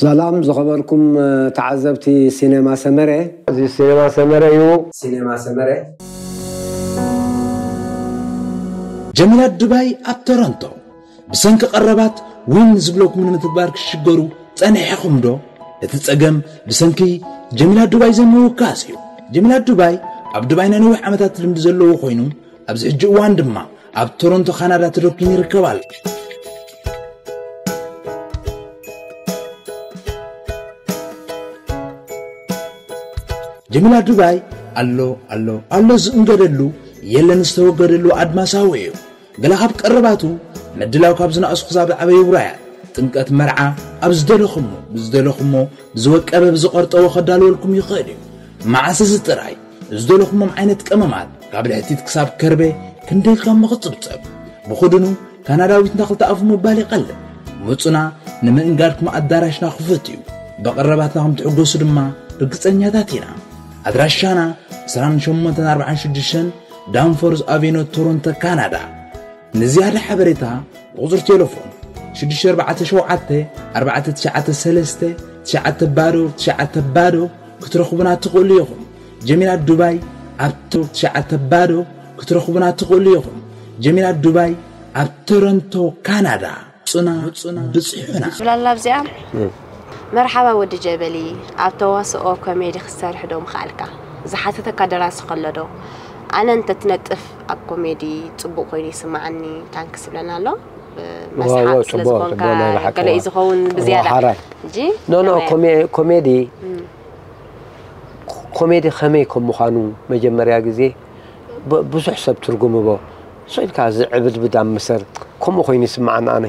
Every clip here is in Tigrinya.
ሰላም ዝኸበርኩም ተዓዘብቲ ሲኔማ ሰመረ። እዚ ሲኔማ ሰመረ እዩ። ሲኔማ ሰመረ። ጀሚላት ዱባይ ኣብ ቶሮንቶ ብሰንኪ ቀረባት ዊን ዝብለኩም ንምትግባር ክሽገሩ ጸኒሕኹም ዶ? እቲ ጸገም ብሰንኪ ጀሚላት ዱባይ ዘይምውካስ እዩ። ጀሚላት ዱባይ ኣብ ዱባይ ናይ ነዊሕ ዓመታት ልምዲ ዘለዎ ኮይኑ ኣብዚ ሕጂ እዋን ድማ ኣብ ቶሮንቶ ካናዳ ተደኲኑ ይርከብ ኣሎ። ጀሚላ ዱባይ ኣሎ ኣሎ ኣሎ ዝእንገደሉ የለን ዝተወገደሉ ኣድማሳዊ እዩ። ገለ ካብ ቀረባቱ ምድላው ካብ ዝነኣሱ ክሳብ ዝዓበዩ ውራያት ጥምቀት መርዓ ኣብ ዝደለኹሞ ብዝደለኹሞ ብዝወቀበ ብዝቐርጠዎ ከዳልወልኩም ይኽእል እዩ። መዓስ እዚ ጥራይ ዝደለኹሞም ዓይነት ቀመማት ካብ ልሕቲት ክሳብ ከርቤ ክንደይ ኢልካ እሞ ክጽብጸብ ብኽድኑ ካናዳዊት እንዳ ክልተ ኣፉ ምባል ይቐልል። ምጹና ንምእንጋድኩም ኣዳራሽና ክፉት እዩ። ብቐረባትና ከም ትሕጎሱ ድማ ርግጸኛታት ኢና። ኣድራሻና ዕስራን ሸሞንተን ኣርባዓን ሽዱሽተን ዳንፎርዝ ኣቬኖ ቶሮንቶ ካናዳ። ንዝያዳ ሓበሬታ ብቑጽሪ ቴሌፎን ሽዱሽተ ኣርባዕተ ሸውዓተ ኣርባዕተ ትሽዓተ ሰለስተ ትሽዓተ ባዶ ትሽዓተ ባዶ ክትረኽቡና ትኽእሉ ኢኹም። ጀሚላት ዱባይ ኣብ ቶ- ትሽዓተ ባዶ ክትረኽቡና ትኽእሉ ኢኹም። ጀሚላት ዱባይ ኣብ ቶሮንቶ ካናዳ። ጽና ብጽሑና። ብላላ ኣብዚኣ መርሓባ ወዲ ጀበሊ ኣብ ተዋስኦ ኮሜዲ ክትሰርሕ ዶ ምኽኣልካ ዝሓተተካ ደራሲ ከሎ ዶ ኣነ እንተትነጥፍ ኣብ ኮሜዲ ጽቡቅ ኮይኑ ይስምዓኒ ታንክስ ይብለና ኣሎ መስሓቅ ስለ ዝኾንካ ገለ እዩ ዝኸውን ብዝያዳ ሕጂ ኖ ኖ ኮሜዲ ኮሜዲ ከመይ ከም ምዃኑ መጀመርያ ግዜ ብዙሕ ሰብ ትርጉም እቦ ስቕ ኢልካ እዚ ዕብድብድ ኣብ ምሰር ከምኡ ኮይኑ ይስምዓኒ ኣነ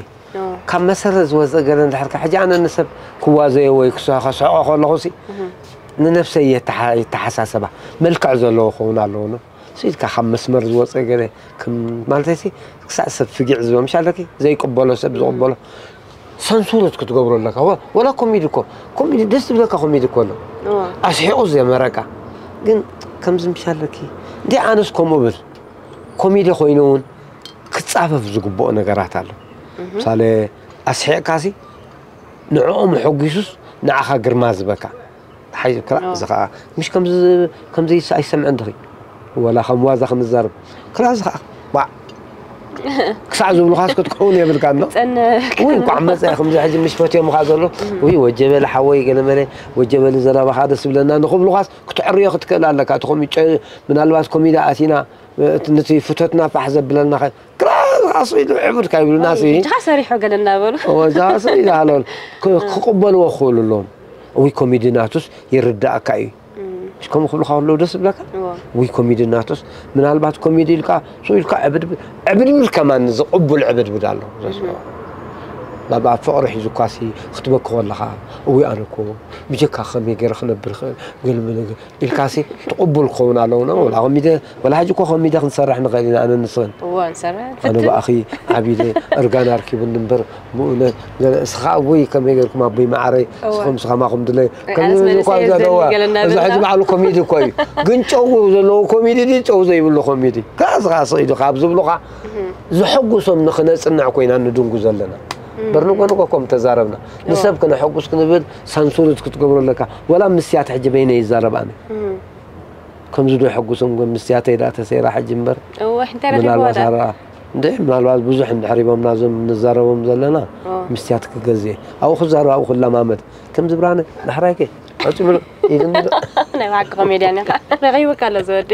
ካብ መሰረት ዝወፀ ገለ እንድሕር ሕጂ ኣነ ንሰብ ክዋዘዮ ወይ ክስሖ ከስሕቆ ከለኹ ሲ ንነብሰይ የተሓሳሰባ መልክዕ ዘለዎ ክኸውን ኣለዎ ስቕ ኢልካ ካብ መስመር ዝወፀ ገለ ማለት ሲ ክሳዕ ሰብ ፍጊዕ ዝበ ምሽ ኣለኪ ዘይቅበሎ ሰብ ዝቕበሎ ሰንሱረት ክትገብሮ ኣለካ ወላ ኮሚዲ እኮ ኮሚዲ ደስ ዝብለካ ኮሚዲ እኮ ኣሎ ኣስሒቑ ዘመረካ ግን ከምዚ ምሽ ኣለኪ እንዲ ኣነስ ከምኡ ብል ኮሚዲ ኮይኑ እውን ክፃፈፍ ዝግብኦ ነገራት ኣሎ ምሳሌ ኣስሒቕካሲ ንዕኦም ሕጒሱስ ንዓኻ ግርማ ዝበካ ሓይዝካ እዚ ከዓ ምሽ ከምዚ ኣይሰምዐን ድኺ ወላ ከም ዋዛ ክንዛረብ ክላ እዚ ከዓ ባዕ ክሳዕ ዝብሉኻስ ክትክውን የብልካ ኖ ወይ እንኳዕ መፀ ከምዚ ሕጂ ምሽ ፈትዮምኻ ዘሎ ወይ ወጀበሊ ሓወይ ገለመለ ወጀበሊ ዘረባኻ ደስ ይብለና ንክብሉኻስ ክትዕርዮ ክትክእል ኣለካ እቲ ምናልባት ኮሚዳ ኣቲና ነቲ ፍቶትና ፋሕ ዘብለና ክላስ ኢሉ ዕቡድካ ይብሉና ሕጂ ሰሪሖ ገለ እናበሉ እዛ ኢሉ ሃለውን ክቕበልዎ ክኽእሉ ኣለዎም እዊ ኮሚዲ ናቱስ ይርዳእካ እዩ ከምኡ ክብልካ ከለዉ ደስ ዝብለካ እዊ ኮሚዲ ናቱስ ምናልባት ኮሚዲ ኢልካ ሱ ኢልካ ዕብድብል ዕብድብል ከማን ዝቕቡል ዕብድብል ኣሎ ናብ ኣብ ፍቕሪ ሒዙኳሲ ክትበኪ ከለኻ እዊ ኣነ እኮ ብጀካ ከመይ ገይረ ክነብር ይኽእል ገለ ኢልካሲ ትቕቡል ክኸውን ኣለዎ ወላ ኮሚደ ወላ ሕጂ እኮ ኮሚደ ክንሰርሕ ንኽእል ኢና ኣነ ንስኽን እዎ ንሰርሕ ኣነ ብኣኺ ዓቢደ እርጋን ኣርኪቡኒ እምበር ብእውነት ገለ እስኻ እወይ ከመይ ገርኩም ኣቦይ መዓረይ እስኹም ስኸማኹም ድለይ ከምዚ እኳ ዘለዋ እዚ ሕጂ በዓሉ ኮሚዲ እኮ እዩ ግን ጨው ዘለዎ ኮሚዲ ድዩ ጨው ዘይብሉ ኮሚዲ ከዚ ኸዓ ስቕ ኢሉ ካብ ዝብሉኻ ዘሐጉሶም ንኽነጽንዕ ኮይና ንድንጉ ዘለና እምበር ንጎ ንጎ ከም ተዛረብና ንሰብ ክነሐጉስ ክንብል ሳንሱርት ክትገብሮ ኣለካ ወላ ምስያት ሕጂ በይነ ይዛረብ ኣነ ከምዚ ዶ የሐጉሶም ግን ምስያተይ ዳ ተሰይራ ሕጂ እምበር እወ እንታይ ረኺብዋ ምናልባት ዳ ኣራ እንደ ምናልባት ብዙሕ እንድሕር ሂቦምና ዞም ንዛረቦም ዘለና እዎ። ምስያት ክገዜ ኣብኡ ክዛረብ ኣብኡ ክለማመድ ከምዚ ብርሃነ ዳሕራይከ ኣፅምሎ ኢድኒ ዶ ናይ ባዕቂ ኮሜድያን ኢኻ ረኺብካ ኣሎ ዝወዲ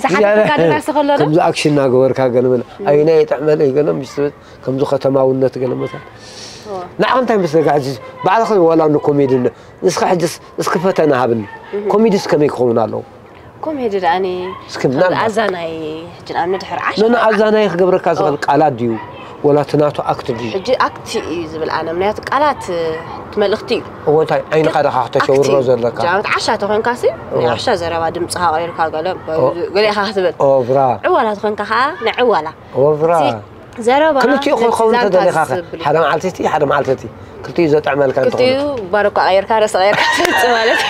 ዝሓትካ ደራሲ ከሎ ዶ ከምዚ ኣክሽን እናገበርካ ገለ መለ ኣይናይ የጥዕመለይ ገለ ምስ ትብል ከምዚ ከተማውነት ገለ መለ ንዓኻ እንታይ መስለካ ሕጂ ባዕልኻ ዋላ ንኮሜዲ ንስኻ ሕጅስ እስኪ ፈተና ሃብኒ ኮሚድስ ከመይ ክኸውን ኣለዎ ኮሜዲ ደኣኒ እስኪ ምናልባት ኣዛናይ ሕጂ ንኣብነት ድሕር ዓሽ ኖ ኖ ኣዛናይ ክገብረካ ዝኽእል ቃላት ድዩ ወላ እቲ ናቱ ኣክት ድዩ ሕጂ ኣክት እዩ ዝብል ኣነ ምክንያቱ ቃላት እቲ መልእኽቲ እዩ እዎ እንታይ ዓይንኻ ደኻ ክተሸውሮ ዘለካ ጃምት ዓሻ ተኾንካ ሲ ናይ ዓሻ ዘረባ ድምፅኻ ቀይርካ ገለ ገለ ኢኻ ክትብል ኦብራ ዕዋላ ተኾንካ ከዓ ናይ ዕዋላ ኦብራ ዘረባ ክልቲኡ ክኸውን ተደሊኻ ሓደ መዓልቲ እቲ ሓደ መዓልቲ እቲ ክልቲኡ ዘጥዕመልካ ክልቲኡ ባዶ እኳ ቀይርካ ርእሲ ቀይርካ ትመፅእ ማለት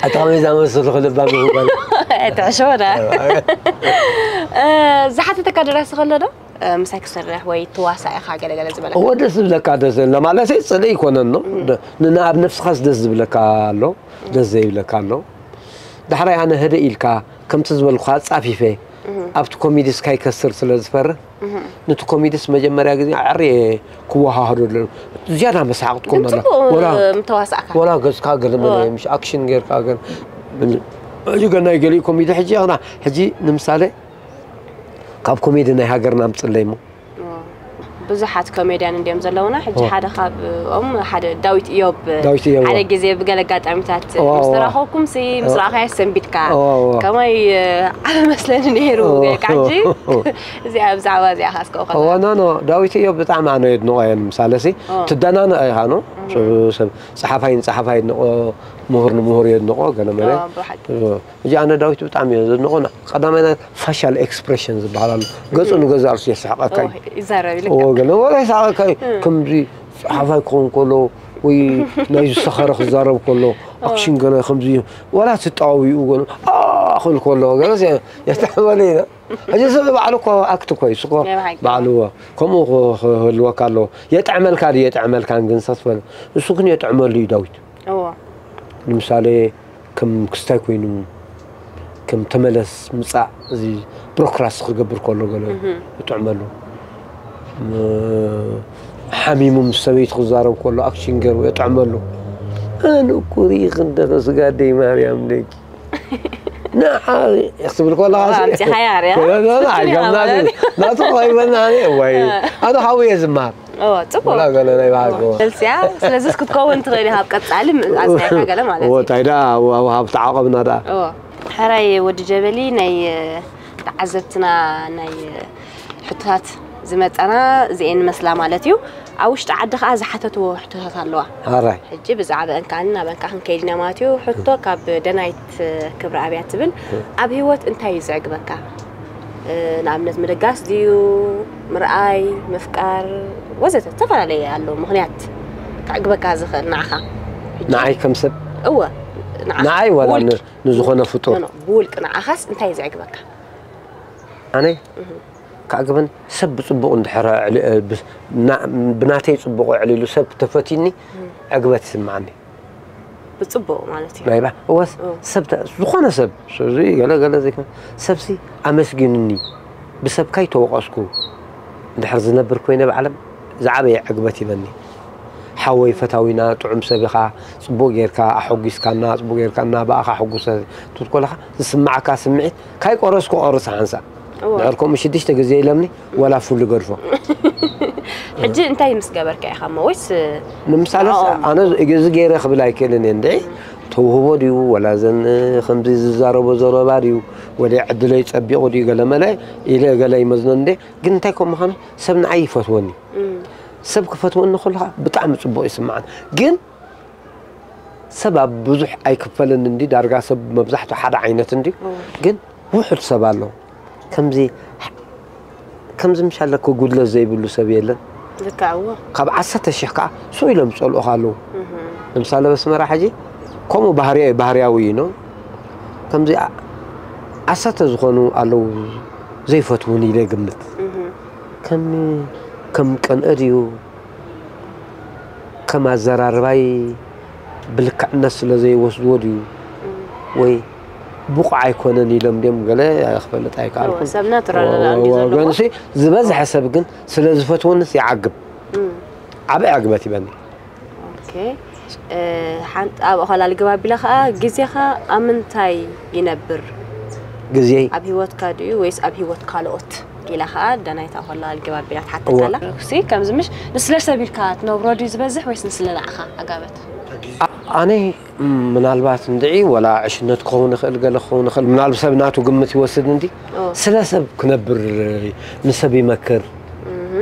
ኣታ ከመይ ዝኣመሰሉ ክልባም ይህበል ትሕሸወና ዝሓተተካ ደራሲ ከሎ ዶ እ፣ ምሳይ ክሰርሕ ወይ ትዋሳእ ኢኻ ገለ ገለ ዝበለካ? እወ፣ ደስ ዝብለካ ደስ ዝብለ ማለት እዩ፣ ጽልኢ ኣይኮነን ነው። ደ-፣ ንንኣብ ነፍስኻስ ደስ ዝብለካ ኣሎ፣ ደስ ዘይብለካ ኣሎ። ዳሕራይ ኣነ ህድእ ኢልካ፣ ከምቲ ዝበልኩኻ ኣጻፊፈ፣ ኣብቲ ኮሜዲስ ካይከስር ስለ ዝፈርህ፣ ነቲ ኮሜዲስ መጀመርያ ግዜ ኣዕርየ ክወሃሃዶ ኣለኹ። ዝያዳ መስሓቕ ግን ትኮን ኣለኻ። ጽቡቕ፣ ወላ፣ እ፣ ምተዋሳእካ። ወላ ገጽካ ገለ መለ፣ እወ። ምሽ ኣክሽን ጌርካ ገለ፣ ሕጂ ገናይ ገሊኡ ኮሜዲ ሕጂ ኢኽና፣ ሕጂ ንምሳሌ፣ ካብ ኮሜዲ ናይ ሃገርና ኣምጽለይ እሞ። እወ። ብዙሓት ኮሜድያን እንድዮም ዘለውና። ሕጂ እወ። ሓደ ካብኦም፣ ሓደ ዳዊት ኢዮብ፣ ዳዊት ኢዮብ፣ ሓደ እወ። ግዜ ብገለ ኣጋጣሚታት እወ፣ ምስ እወ። ተራኸብኩም ሲ፣ ምስ እወ። ረኣኻዮ ሰንቢድካ። እወ፣ እወ። ከማይ፣ እ፣ ዓቢ መስለኒ ነይሩ። እወ። ጌርካ ሕጂ እዚኣ ብዛዕባ እዚኣ ካስከው ከላ። እወ፣ ኖ፣ ኖ፣ ዳዊት ኢዮብ ብጣዕሚ ኣነ የድንቖ እየ። ንምሳሌ ሲ፣ እወ። ትደናነቕ ኢኻ፣ ኖ? እም። ሰብ፣ ሰብ፣ ጸሓፋይ ንጸሓፋይ የድንቖ፣ ምሁር ንምሁር የድንቖ፣ ገለ መለ። እወ፣ ብሓቂ። እወ። ሕጂ ኣነ ዳዊት ብጣዕሚ እየ ዘድንቖ። ና-፣ ቀዳማይ ናይ ፋሻል ኤክስፕሬሽን ዝበሃል ኣሎ። ገጹ ንገዛእ ርእሱ የስሕቐካ እዩ። እወ፣ ይዛረብ እወ፣ ኢልካ። ገለ ወላ ይስሕቐካ እዩ። እም። ከምዚ ጸሓፋይ ክኸውን ከሎ ወይ ናይ ዝሰኸረ ክዛረብ ከሎ፣ እወ። ኣክሽን ገለ ከምዚ ወላ ትጣዋዊኡ ገለ፣ ኣ፣ ክብል ከሎ ገለስ የ-፣ የስተሕመለ ኢና። ሕጂ ሰብ ባዕሉ እኮ ኣክት እኮ እዩ፣ እሱ እኮ ናይ ብሓቂ። ባዕሉ እወ። ከምኡ ክ-፣ ክህልወካ ኣለዎ። የጥዕመልካ ድዩ የጥዕመልካን ግን ሰትፈል። እሱ ግን የጥዕመሉ እዩ ዳዊት። እወ። ንምሳሌ፣ ከም ክስታይ ኮይኑ፣ ከም ተመለስ፣ ምጻእ፣ እዚ ብሮክራስ ክገብር ከሎ ገለ እህ። ይጥዕመሉ። ም-፣ ሓሚሙ ምስ ሰበይቲ ክዛረብ ከሎ ኣክሽን ገይሩ የጥዕመሉ። ኣነ እኮ ርኢኺ እንደ ስጋደይ ማርያም ደቂ። ንዓ ክትብል ከለኻ ዋ፣ ሲ-፣ ኣምጺኻያ ርያ። ላ፣ ላ፣ ላ፣ ስልኪ ኣይገምናን። ማለት። ናቱ ኸይበና ኣነ፣ ወይ። እ። ኣነ ካብኡ እየ ዝመሃር። ኦ፣ ጽቡቕ። ወላ ገለ ናይ በዓል ኦ፣ ጎቦ። መልሲ እያ። ስለዚስ ክትከውን ትኽእል ኢኻ ኣብ ቀጻሊ ም-፣ ኣጽኒዕካ ገለ ማለት ኦ፣ እዩ። እንታይ ደኣ፣ ዋ-፣ ዋ-፣ ሃብቲ ዓቐብና ደኣ። ኦ፣ ሕራይ ወዲ ጀበሊ ናይ፣ እ፣ ተዓዘብትና ናይ፣ እ፣ ሕቶታት ዝመጸና እዚኤን መስላ ማለት እዩ። ኣብ ውሽጢ ዓዲ ኸኣ ዝሓተትዎ ሕቶታት ኣለዋ። ሕራይ። ሕጂ ብዛዕባአን ከኣ ናበን ከኣ ክንከይድ ኢና ማለት እዩ። ሕቶ ካብ ደናይት ክብረኣብያ ትብል፣ ኣብ ህይወት እንታይ እዩ ዘዕግበካ? እ፣ ንኣብነት ምድጋስ ድዩ፣ ምርኣይ፣ ምፍቃር፣ ወዘተ ዝተፈላለየ ኣሎ ምኽንያት ከዕግበካ ዝኽእል ንዓኻ። ሕጂ ንዓይ ከም ሰብ? እወ፣ ንዓኻ። ንዓይ ወላ ብውልቂ? ን-፣ ንዝኾነ ፍጡር? ኖ፣ ኖ፣ ብውልቂ ንዓኻስ እንታይ እዩ ዘዕግበካ? ኣነ? እህ። ከዕግበን ሰብ ብጽቡቕ እንድሕር ኣዕሊ-፣ እ፣ ብ-፣ ና-፣ ብናተይ ጽቡቕ ኣዕሊሉ ሰብ ተፈትዩኒ፣ እም። ዕግበት ይስምዓኒ። ብጽቡቕ ማለት እዩ። ናይ ባ-፣ እወስ፣ እም። ሰብ ተ-፣ ዝኾነ ሰብ፣ እዚ ገለ ገለ ዘይኮነ፣ ሰብሲ ኣመስጊኑኒ፣ ብሰብ ካይተወቐስኩ እንድሕር ዝነብር ኮይነ ብዓለም ዝዓበየ ዕግበት ይበኒ። ሓወይ ፈታዊና፣ ጥዑም ሰብ ኢኻ፣ ጽቡቕ ጌርካ ኣሐጒስካና፣ ጽቡቕ ጌርካ እና ብኣኻ ሕጉሰ ትብል ከለኻ ዝስምዓካ ስምዒት ካይቆረስኩ ቆርስ ሓንሳእ። እወ። ድሕር ከምኡ ሽዱሽተ ግዜ ኢለምኒ፣ ወላ ፉል ይገድፎ። ሕጂ እንታይ ምስ ገበርካ ኢኻ እሞ? ወይስ ንምሳሌ፣ ንዕኦም? ኣነ እዚ ገይረ ክብል ኣይክእልን እየ እንድዒ። ተውህቦ ድዩ? ወላ ዘን ከምዚ ዝዛረቦ ዘረባ ድዩ? ወላ ዕድለይ ጸቢቑ ድዩ? ገለ መለ ኢለ ገለ ይመዝኖ እንዴ። ግን እንታይ ከም ምዃኑ ሰብ ንዓይ ይፈትወኒ። እም። ሰብ ክፈትወኒ ከለኻ ብጣዕሚ ጽቡቕ ይስምዓን። ግን ሰብ ኣብ ብዙሕ ኣይክፈልን እንዲ፣ ዳርጋ ሰብ መብዛሕትኡ ሓደ ዓይነት እንዲ። እወ። ግን ውሑድ ሰብ ኣሎ። ከምዚ፣ ከምዚ ምሻለኮ ጉድለት ዘይብሉ ሰብ የለን። ልክዕ፣ እወ። ካብ ዓሰርተ ሽሕ ከኣ ስቕ ኢሎም ዝጸልኡኻ ኣለዉ። እህ። ለምሳሌ፣ ኣብ ኣስመራ ሕጂ ከምኡ ባህርያ-፣ ባህርያዊ እዩ፣ ኖ? ከምዚ ዓ-፣ ዓሰርተ ዝኾኑ ኣለዉ ዘይፈትዉኒ ኢለ ይግምት። እህ። ከም፣ ከም ቅንኢ ድዩ? ከም ኣዘራርባይ ብልክዕነት ስለ ዘይወስድዎ ድዩ? እም። ወይ ብቑዕ ኣይኮነን ኢሎም ድዮም? ገለ ክፈልጥ ኣይከኣልኩን። እወ፣ ሰብ ናቱራል እወ፣ እንድዩ እወ፣ ዘለዎ። ግን ሲ ዝበዝሐ ሰብ ግን ስለ ዝፈትወንስ ይዓግብ። እም። ዓቢ ዕግበት ይበኒ። ኦኬ። እ፣ ሓንቲ ኣብኡ ኸላ ልግብ ኣቢለ ኸኣ፣ ግዜኻ ኣብ ምንታይ ይነብር? ግዜይ? ኣብ ህይወትካ ድዩ ወይስ ኣብ ህይወት ካልኦት? ኢላ ኸኣ ዳናይት ኣብኡ ኸላ ልግብ ኣቢላ ትሓተካ እወ። ኣላ። እሲ ከምዚ ምሽ ንስለ ሰብ ኢልካ ትነብሮ ድዩ ዝበዝሕ ወይስ ንስለ ንዓኻ ኣጋበት? ኣ-፣ ኣነ፣ ም፣ ምናልባት እንድዒ ወላ ዕሽነት ክኸውን ይኽእል፣ ገለ ክኸውን ይኽእል። ምናልባት ሰብ ናቱ ግምት ይወስድ እንዲ። እወ። ስለ ሰብ ክነብር፣ ንሰብ ይመክር። እህ።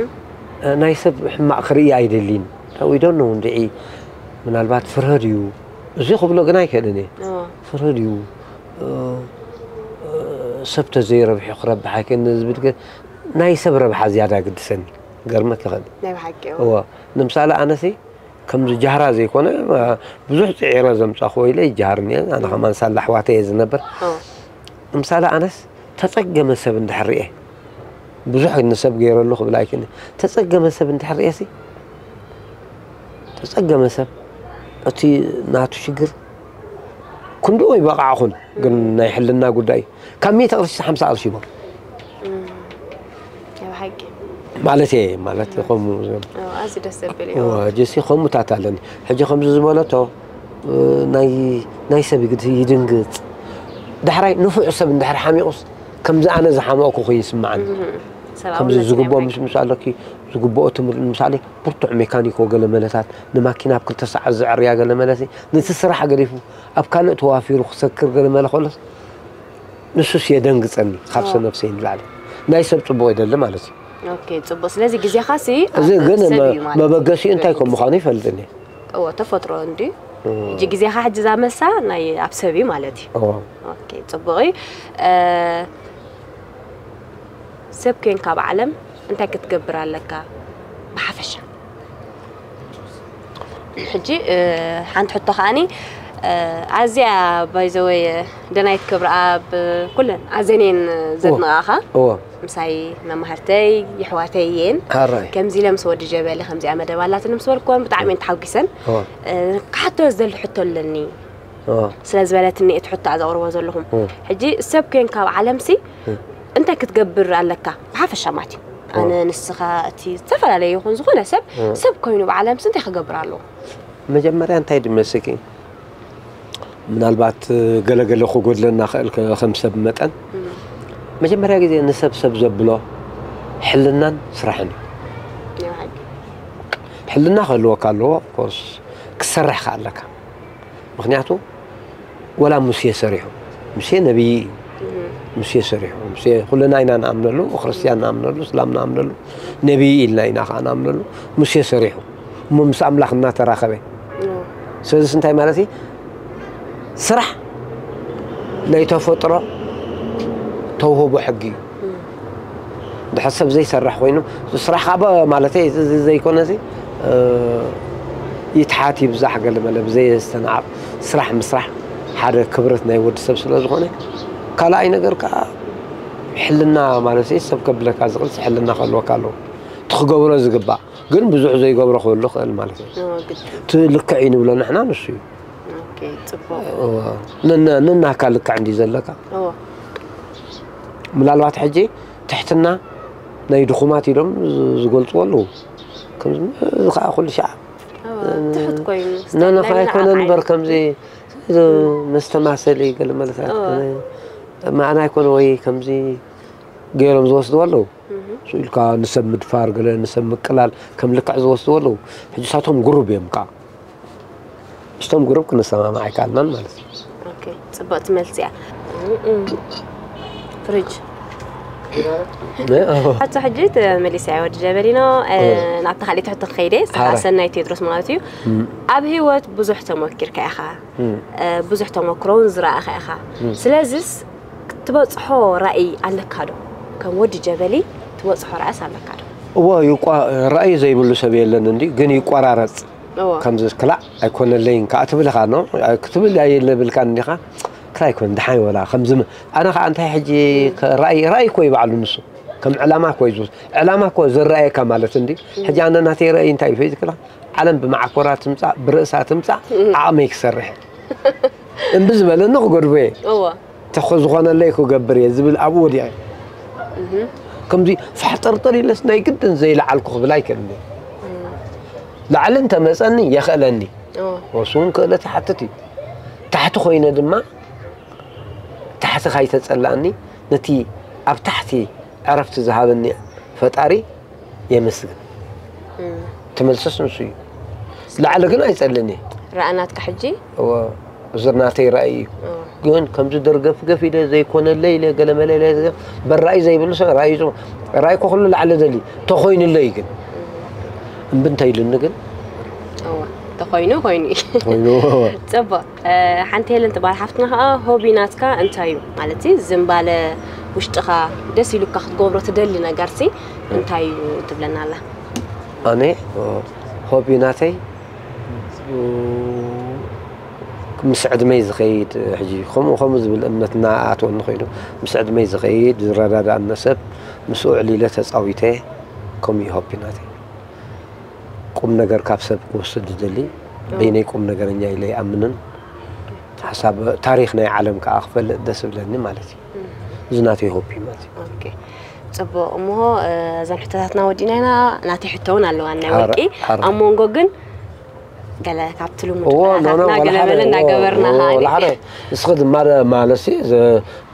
እ፣ ናይ ሰብ ሕማቕ ክርኢ ኣይደልን። We don't know እንድዒ ምናልባት ፍርሀ ድዩ? እዚ ክብሎ ግን ኣይክእልን እየ። እወ። ፍርሀ ድዩ? እ፣ እ፣ ሰብ ተዘይረብሑ ክረብሕ ኣይክእልን ዝብል ግን ናይ ሰብ ረብሓ ዝያዳ ግድሰኒ። ገርመክ ይኽእል። ናይ ብሓቂ፣ እወ። እወ። ንምሳሌ ኣነሲ ከምዚ ጃህራ ዘይኮነ፣ እ፣ ብዙሕ ጽዒረ ዘምጻኹዎ ኢለ ይጃሃርኒ እየ። ኣነ ከማን ሳላ ኣሕዋተይ እየ ዝነብር። እወ። ንምሳሌ ኣነስ ተጸገመ ሰብ እንድሕር ርኤ፣ ብዙሕ ንሰብ ገይረሉ ክብል ኣይክእልን። ተጸገመ ሰብ እንድሕር ርእየሲ፣ ተጸገመ ሰብ እቲ ናቱ ሽግር ክንድኡ ይበቓዕኹን፣ ግን ናይ ሕልና ጉዳይ ካብ ሚእቲ ቅርሺ ሓምሳ ቅርሺ ይቦ ኣብ ሓቂ ማለት እየ። ማለት ከምኡ ኣዚ ደስ ዘብል እዩ። ጀሲ ከምኡታት ኣለኒ። ሕጂ ከምዚ ዝበለቶ ናይ ናይ ሰብ ይግድ ይድንግጽ። ዳሕራይ ንፉዕ ሰብ እንድሕር ሓሚቑስ ከምዚ ኣነ ዝሓመቕኩ ኮይኑ ይስምዓኒ። ከምዚ ዝግብኦ ምስ ምስ ኣለኪ ዝግብኦ ትምህርቲ ንምሳሌ ብርቱዕ ሜካኒኮ ገለ መለታት ንማኪና ኣብ ክልተ ሰዓት ዘዕርያ ገለ መለሲ ነቲ ስራሕ ገዲፉ ኣብ ካልእ ተዋፊሩ ክሰክር ገለ መለ ከሎስ ንሱስ የደንግጸኒ ካብ ሰነፍሰይ ንላዕሊ ናይ ሰብ ጽቡቕ ይደሊ ማለት እዩ። ኦኬ ጽቡቅ። ስለዚ ግዜኻ ሲ እዚ ግን መበገሲኡ እንታይ ከም ምዃኑ ይፈልጥኒ። እዎ ተፈጥሮ እንዲ ሕጂ ግዜኻ ሕጂ ዛመሳ ናይ ኣብ ሰብ እዩ ማለት እዩ። ኦኬ ጽቡቅ እዩ። ሰብ ኮንካ ኣብ ዓለም እንታይ ክትገብር ኣለካ ብሓፈሻ? ሕጂ ሓንቲ ሕቶ ከዓኒ ኣዝያ ባይዘወይ ደናይት ክብረኣብ ኩለን ኣዘኔን ዘድንቓኻ እዎ ምሳይ መማህርተይ የሕዋተይ እየን ሓራይ ከምዚ ኢለ ምስ ወዲ ጀበሊ ከምዚኣ መደብ ኣላትኒ ምስ በልክወን ብጣዕሚ እየን ተሓጒሰን እዎ ክሓቶ ዝደሊ ሕቶ ኣለኒ እዎ ስለ ዝበለትኒ እቲ ሕቶ ዘቕርቦ ዘለኹም ሕጂ ሰብ ኮንካ ኣብ ዓለምሲ እንታይ ክትገብር ኣለካ ብሓፈሻ ማለት እዩ ኣነ ንስኻ እቲ ዝተፈላለየ ይኹን ዝኾነ ሰብ ሰብ ኮይኑ ብዓለምሲ እንታይ ክገብር ኣለዎ መጀመርያ እንታይ ድመስኪ ምናልባት ገለገለ ክጎድለና ክእል ከም ሰብ መጠን መጀመርያ ግዜ ንሰብ ሰብ ዘብሎ ሕልናን ስራሕን እዩ ሕልና ክህልወካ ኣለዎ ኮርስ ክሰርሕ ከኣለካ ምክንያቱ ወላ ሙሴ ሰሪሑ ሙሴ ነቢይ እዩ ሙሴ ሰሪሑ ሙሴ ኩልና ኢና ንኣምነሉ ክርስትያን ንኣምነሉ እስላም ንኣምነሉ ነቢይ ኢልና ኢና ከዓ ንኣምነሉ ሙሴ ሰሪሑ እሞ ምስ ኣምላኽ እናተራኸበ ስለዚ እንታይ ማለት እዩ ስራሕ ናይ ተፈጥሮ ተውህቦ ሕጊ እዩ ድሕር ሰብ ዘይሰርሕ ኮይኑ ስራሕ ካብ ማለት ዘይኮነ ይትሓት ይብዛሕ ገለ መለ ብዘየስተናዓቕ ስራሕ ምስራሕ ሓደ ክብረት ናይ ወዲ ሰብ ስለ ዝኾነ ካልኣይ ነገር ከዓ ሕልና ማለት ሰብ ከብለካ ዝኽእል ሕልና ከልወካ ኣለዎ ትክገብሮ ዝግባእ ግን ብዙሕ ዘይገብሮ ክህሉ ክእል ማለት እዩ እቲ ልክዕ እዩ ንብሎ ንሕና ንሱ እዩ ነናካ ልክዕ እንዲ ዘለካ ምናልባት ሕጂ ትሕትና ናይ ድኹማት ኢሎም ዝገልፅዎ ኣለዉ ከምዚ ከዓ ኩሉ ሻዕ ትሑት ኮይኑ ነነኻ ኣይኮነን እምበር ከምዚ መስተማሰሊ ገለ መለታት ኣነ ኣይኮነ ወይ ከምዚ ገይሮም ዝወስድዎ ኣለዉ ኢልካ ንሰብ ምድፋር ገለ ንሰብ ምቅላል ከም ልክዕ ዝወስድዎ ኣለዉ ሕጂ ሳቶም ጉሩብ እዮም ከዓ ምስቶም ጉሩብ ክንሰማማዕ ኣይከኣልናን ማለት እዩ ፅቡቕቲ መልሲ እያ ፍሪጅ ሕቶ ሕጂ ተመሊሰ ወዲ ጀበሊኖ ናብታ ካልእ ትሕቶ ክኸይደ ሰናይ ቴድሮስ ማለት እዩ ኣብ ህይወት ብዙሕ ተሞኪርካ ኢኻ ብዙሕ ተመክሮውን ዝረኣኻ ኢኻ ስለዚስ ትበፅሖ ራእይ ኣለካ ዶ ከም ወዲ ጀበሊ ትበፅሖ ራእስ ኣለካ ዶ እዎ ራእይ ዘይብሉ ሰብ የለን እንዲ ግን ይቆራረፅ ከምዚ ክላእ ኣይኮነለይን ከዓ ትብል ኢኻ ክትብል የለብልካን እንዲኻ ክላ ኣይኮነ ድሓን ወላ ከምዚ ኣነ ከዓ እንታይ ሕጂ ራእይ ራእይ እኮ ይባዕሉ ንሱ ከም ዕላማ እኮ እዩ ዕላማ እኮ ዝረኣየካ ማለት እንዲ ሕጂ ኣነ ናተይ ራእይ እንታይ እዩ ፈይዝክላ ዓለም ብማዕኮራ ትምፃእ ብርእሳ ትምፃእ ዓቕመይ ክሰርሕ እምቢ ዝበለኒ ክገድፎ እየ ተኾ ዝኾነለይ ክገብር እየ ዝብል ኣብኡ ወዲቐ ከምዚ ፋሕጠርጠር ኢለስ ናይ ግድን ዘይለዓልኩ ክብል ኣይክእልን ላዕሊ እንተመፀኒ የኽእለኒ ወሱ እውን ክእለት ይሓትት እዩ ታሕቲ ኮይነ ድማ ታሕቲ ካይተፀላእኒ ነቲ ኣብ ታሕቲ ዕረፍቲ ዝሃበኒ ፈጣሪ የመስግን ትመልሰስ ንሱ እዩ ላዕሊ ግን ኣይፀልን እየ ረኣናትካ ሕጂ እዚ ናተይ ራእይ እዩ ግን ከምዚ ደርገፍገፍ ኢለ ዘይኮነለ ኢለ ገለመለ ኢለ በራእይ ዘይብሉ ሰብ ራእይ ራእይ ኮ ኩሉ ላዕሊ ደሊ ተኮይኑለይ ግን እምቢ እንታይ ኢሉኒ ግን ተኮይኑ ኮይኑ እዩ ኮይኑ ፅቡቅ ሓንቲ ሄለን ትበሃል ሓፍትና ከዓ ሆቢ ናትካ እንታይ እዩ ማለት ዝምባለ ውሽጥኻ ደስ ኢሉካ ክትገብሮ ትደሊ ነገርሲ እንታይ እዩ ትብለና ኣላ ኣነ ሆቢ ናተይ ምስ ዕድመይ ዝኸይድ ሕጂ ከምኡ ከምኡ ዝብል እምነት እናኣተወኒ ኮይኑ ምስ ዕድመይ ዝኸይድ ዝረዳዳእነ ሰብ ምስኡ ዕሊለ ተጻዊተ። ከምኡ እዩ ሆቢ ናተይ። ቁም ነገር ካብ ሰብ ክወስድ ዝደሊ፣ በይነይ ቁም ነገረኛ ኢለ ይኣምንን። ሓሳብ ታሪኽ ናይ ዓለም ከኣ ክፈልጥ ደስ ዝብለኒ ማለት እዩ። እዚ ናተይ ሆቢ ማለት እዩ። ጽቡቕ እሞ፣ እዘን ሕቶታትና ወዲእና ኢና። ናተይ ሕቶ እውን ኣለዋ ናይ ወርቂ። ኣብ መንጎ ግን ገለ ካብቲ ልሙድ ሕቶታትና ገለ መለ እናገበርና። ንስኺ ድማ ማለት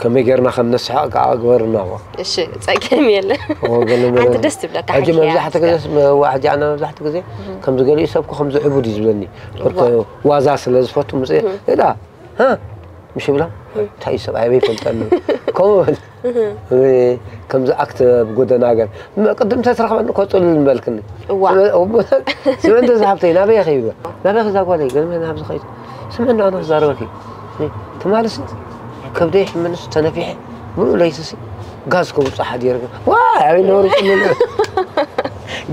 ከመይ ጌርና ከም ነስሓቕ ከዓ ግበርና። እሺ፣ ጸገም የለ። ሓንቲ ደስ ትብለካ ሕጂ መብዛሕቲ ግዜ ሕጂ ኣነ መብዛሕቲ ግዜ ከምዚ ገሊኡ ሰብ ከምዚ ዕቡድ እዩ ዝብለኒ። ዋዛ ስለ ዝፈቱ ምጽ እዳ ምሽ ብላ እንታይ እዩ ሰብኣይ በይ ፈልጠሉ ከምኡ በል። ከምዚ ኣክት ብጎደና ገር ቅድም ተትረኽበኒ እኮ ጽሉል ምበልክኒ። ስመ እንተ ዝሃብተይ ናበይ ኸይበ ናበይ ኸዛ ጓለይ ገለ ናብ ዝኸይድ ስመ እንዳ ኣነ ክዛረበኪ ትማልሲ ከብደይ ሕምንስ ተነፊሐ ምሉእ ለይትሲ ጋዝ ከውፅእ ሓዲረ ዋ ኣበይ ነበሩ ጽሉል